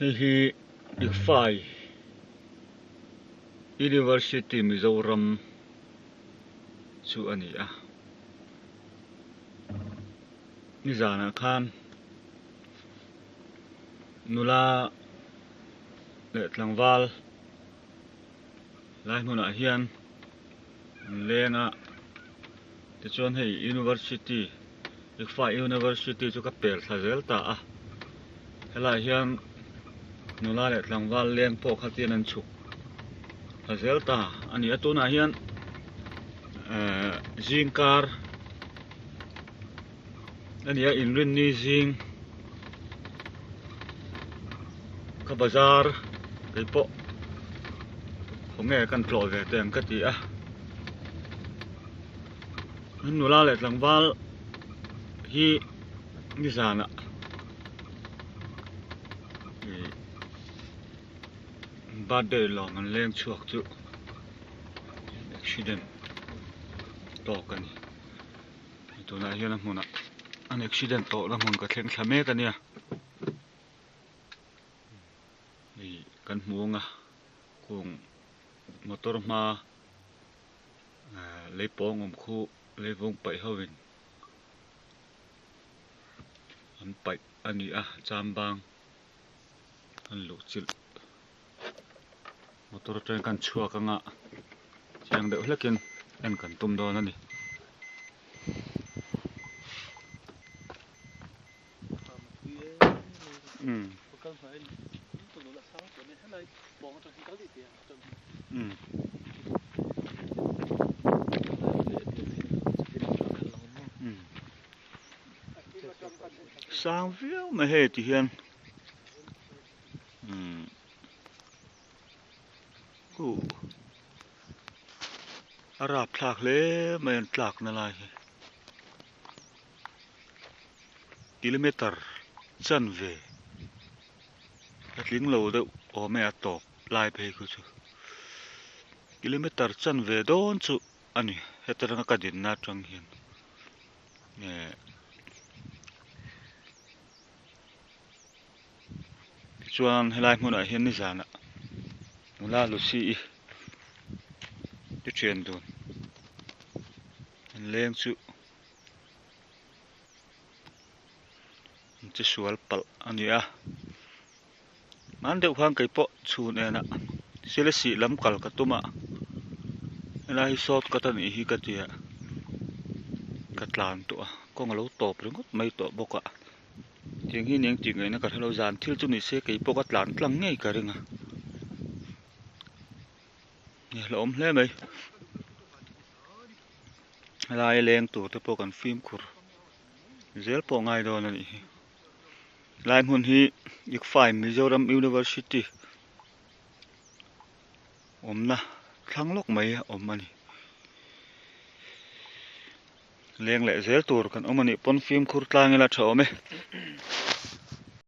Hei hi ICFAI University Mizoram chu a ni a. Nizanah khan nula leh tlangval lai hmunah hian an leng a tichuan hei university ICFAI university chu ka pel thla zel ta a helaiah hian nula leh tlangval leng pawh kha chian an chhuk thla zel ta a ni a tunah hian ehh zingkar a ni a inrinni zing ka bazar kei pawh khawnge kan tlawh ve teh ang ka ti a nula leh tlangval hi nizanah ih birthday lawm an leng chhuak chu accident tawk a ni. Tunah hian a hmunah an accident tawhna hmun ka thleng thla mek a nia. Hei kan hmu ang a kung motor hma eh lei pawng awm khu lei vawng paih ho in an paih a ni a chambang an luh chilh motor atangin kan chhuak anga chiang deuh hlekin en kan tum dawn a ni. Sang viau mai hei ti hian umm huh a rap thlak hle mai an tlak na lai hi kilometer chanve a tling lo deuh awm e a tawp lai phei khu chu kilometer chanve dawn chu a ni heta tanga ka dinna atang hian eh tichuan helai hmunah hian nizanah nula Lucy-i te thian dun an leng chu an che sual palh a ni a hman deuh khan kei pawh chhun enah Selesih lam kal ka tum a helai hi shortcut a nih hi ka ti a ka tlan tawh a kawng a lo tawp ringawt mai tawh bawk a tiang hi eng tih ngaihna ka hrelo zan thil chu ni se kei pawh ka tlan tlang ngei ka ring a hlauhawm hle mai helai leng tur te pawh kan fimkhur zel pawh a ngai dawn a nih hi lai hmun hi ICFAI Mizoram University awmna thlang lawk mai a awm a ni leng leh zel tur kan awm a nih pawn fimkhur tlang ila tha awm e.